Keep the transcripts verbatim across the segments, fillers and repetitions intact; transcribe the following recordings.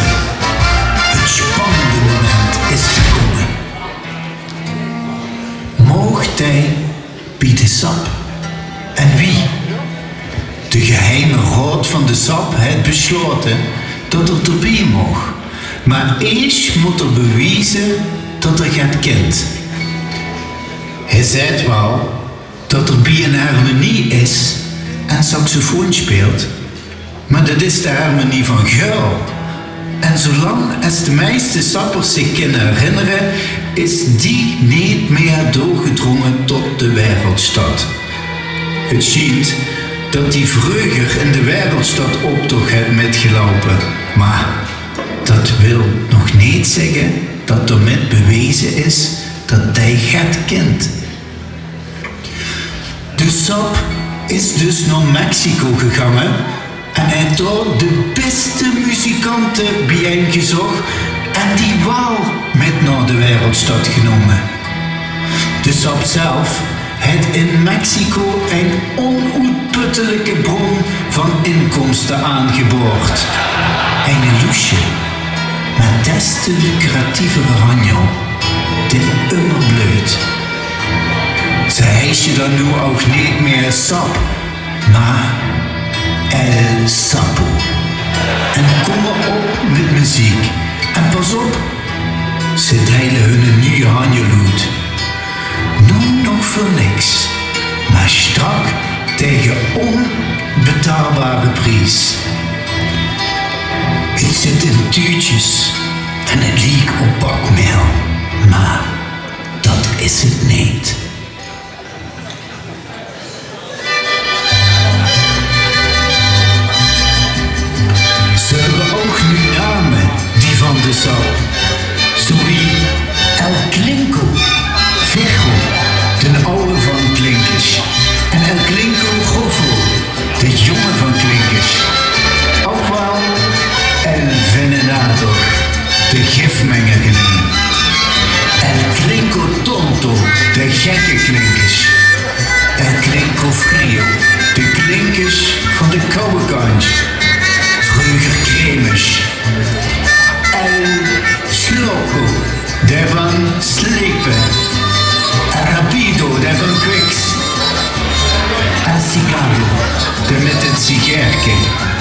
Het spannende moment is gekomen. Maog tij bie de sap? En wie? De geheime raod van de sap het beslaote dat er d'rbie maog. Maar eesj mót er bewieze dat er get kint. Hae zaet waal dat er bie ein hermenie is en saxofoon speelt, maar dat is de hermenie van Geul. En zoelang es de meiste sappers zich kinne herinnere, is die neet mieë doorgedrónge tot de Wereldstad. Het sjient dat die vreuger in de Wereldstad-optoch het mitgeloupe, maar dat wil nog neet zègke dat d'rmit beweze is dat tij get kint. De sap is dus nao Mexico gegange en het dao de bèste muzikante biejein gezoch en die waal mit nao de Wereldstad genómme. De sap zelf het in Mexico ein onoetputtelijke bron van inkomste aangebaord. Ein loesje, maar des te lucratievere hanjel, dae ummer bleut. Ze heisje dan noe ouch neet mieë sap, maar El Sapo. En kómme op mit meziek. En pas op, ze deile hunne nuuje hanjel oet. Noe nog veur niks, maar sjtrak tege ónbetaalbare pries. Het zit in tuutjes en het liek op bakmael, maar dat is het neet. Ze höbbe ouch nuuj name, die van de sap. Zoe wie El Klinko Viejo, den awwe van Klinkers. En El Klinko Jojo, de jónge van Klinkers. Ouch waal El Venenado, de gifmenger geneemp. El Klinko Tonto, de gekke Klinkers. El Klinko Frio, de Klinkers van de kouwe kantj. Vreuger Kremers. El Sloco, dae van Slepe. El Rapido, dae van Quicks. El Cigarro, dae mit het sigaerke,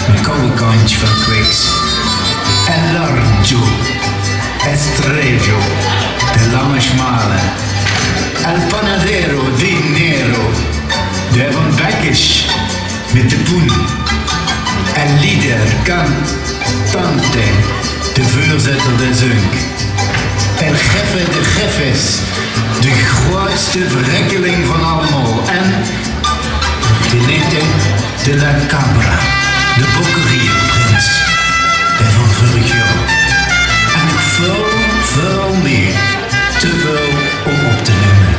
de kouwe kantj van Quicks. El Largo, Estrejo, de lange sjmale. El Panadero, Dinero, dae van Bekkers mit de poen. El Líder Cantante, de veurzitter dae zunk. El Jefe de Jefes, de groeatste verrekkeling van allemaol. En de Jinete de la Cabra, de bokkerieprins, dae van vörig jaor. En nog väöl, väöl mieë. Te väöl óm op te numme.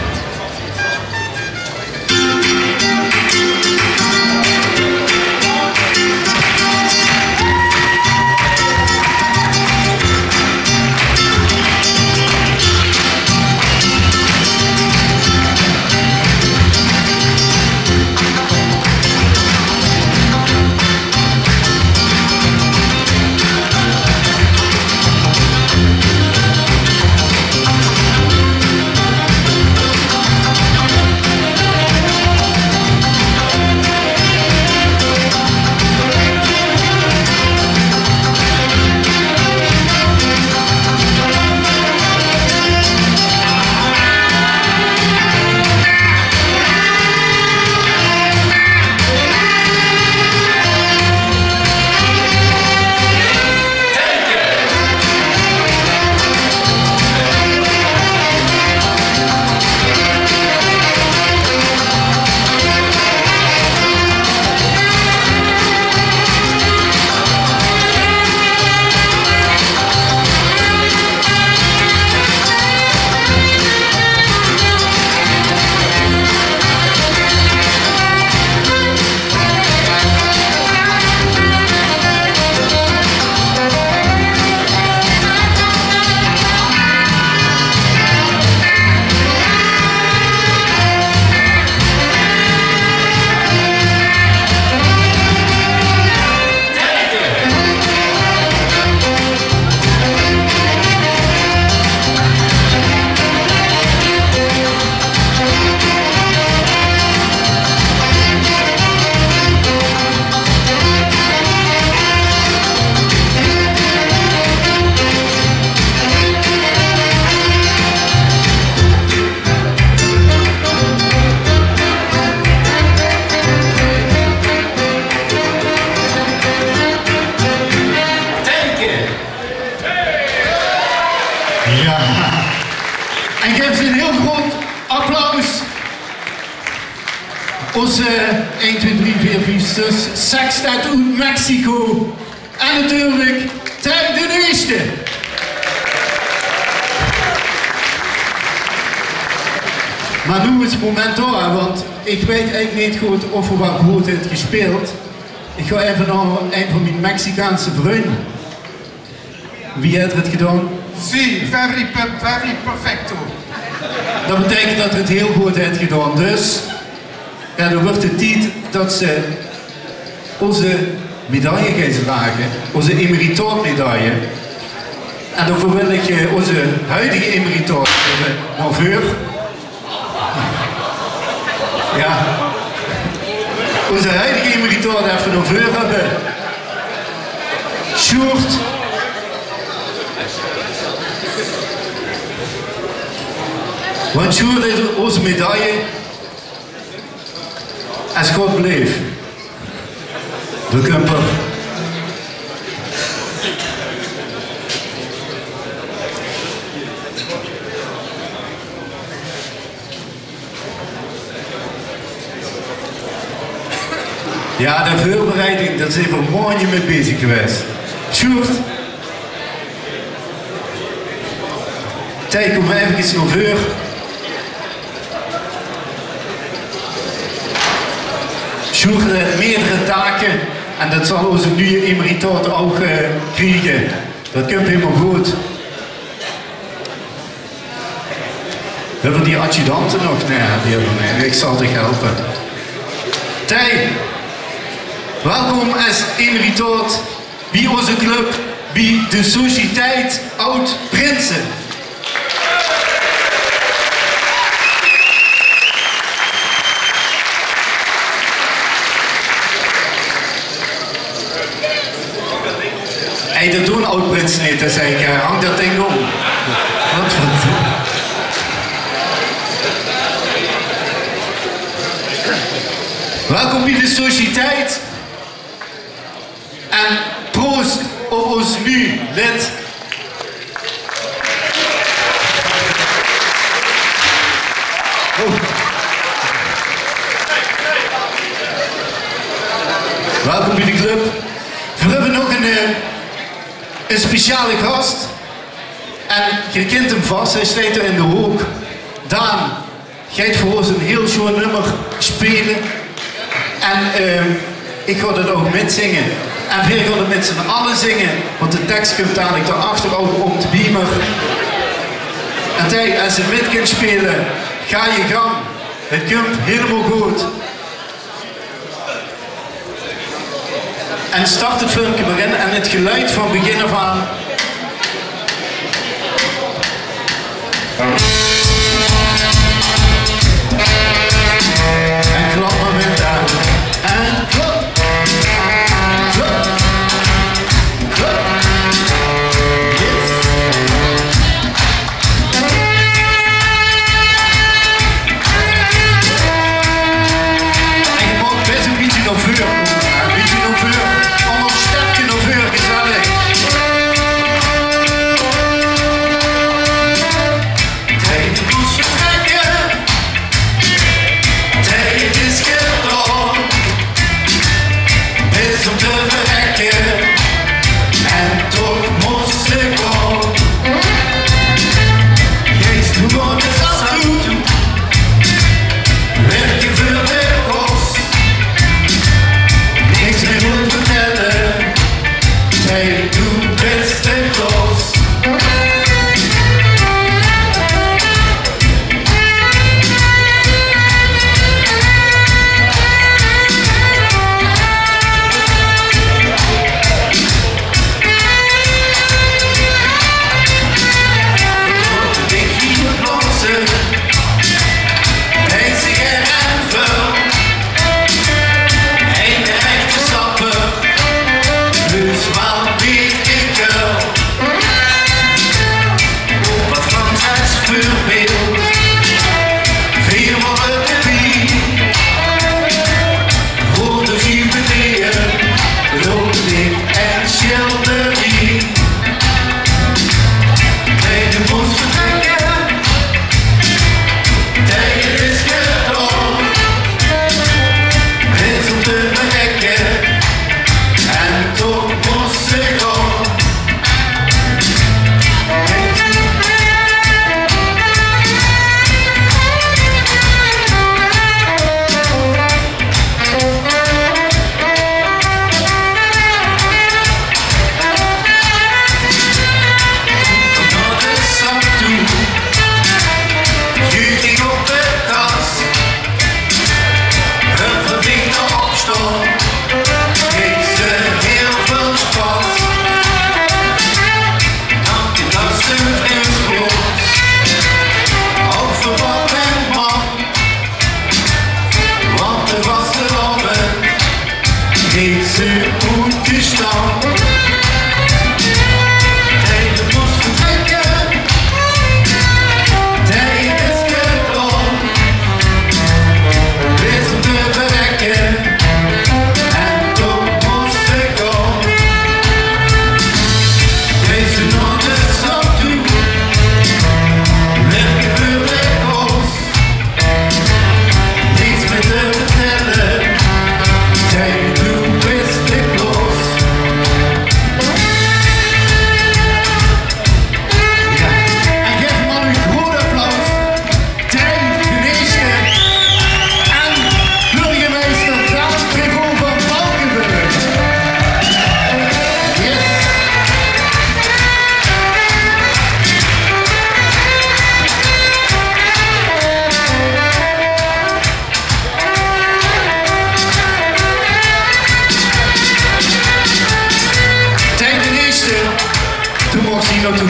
Ózze ein, twee, drie, veer, vief, zös sextet oet Mexico. En natuurlik Thei d'n Ierste. Mer noe is 't moment dao, want ich weit eigelik neet good of v'r waal good höbbe gespeeld. Ich gaon effe nao ein van mien Mexicaanse vrun. Wie haet 'r 't gedaon? Sí, very, pe- very perfecto. Dat beteikent dat 'r 't hiel good haet gedaon. Dus, jao, dan wuuert 't tied dat ze ózze medaille geit drage. Ózze emeritaat-medaille. En daoveur wil ich, eh, ózze huidige emeritaat effe nao veur. Jao. Ózze huidige emeritaat effe nao veur höbbe. Sjoerd. Want Sjoerd is ózze medaille. Es God bleef. De Kumper. Jao, de veurbereiding, dao zeen v'r maondje mei bezig gewaes. Sjoerd, Thei, kóm effe nao veur. Sjoerd haet meerdere take en dat zal ózze nuje emeritaat ouch, eh, kriege. Dat kump hielemaol good. Höbbe v'r die adjudante nog? Nae, die höbbe v'r neet. Ich zal dich helpe. Thei, welkom es emeritaat bie ózze club, bie de Sociëteit Aod Prinse. Hey, dat doon aod-prinse neet, hè, zag ich. Hang dat ding óm. Wat veur... Welkom bie de Sociëteit. En proost op ós nuuj lid. Oh. Welkom bie de club. Veer höbbe nog ein, eh, ein speciale gast. En geer kint 'm vas, hae steit dao in de hook. Daan geit veur ós ein hiel sjoon nummer speule. En, eh, ich gaon 't ouch mitzinge. En veer gaon 't mit z'n alle zinge, want de teks kump dalik dao achter ouch óm de biemer. En Thei, es se mit kins speule, gaon je gang. 't Kump hielemaol good. En start 't filmke mer in en 't geluid van begin aaf aan. En klap mer mit aan. En klap. Klap. Klap. Yes. En geer maag bès e bietje nao veur kómme, hè. E bietje nao veur. Allemaol e stökske nao veur, gezellig. Hey,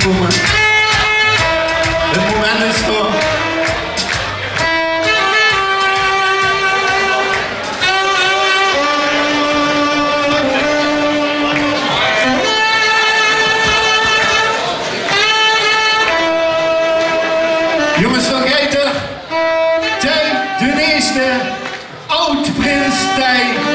kómme. Het moment is dao. Jónges, dao geit 'r. Thei d'n Ierste, aod-prins Thei.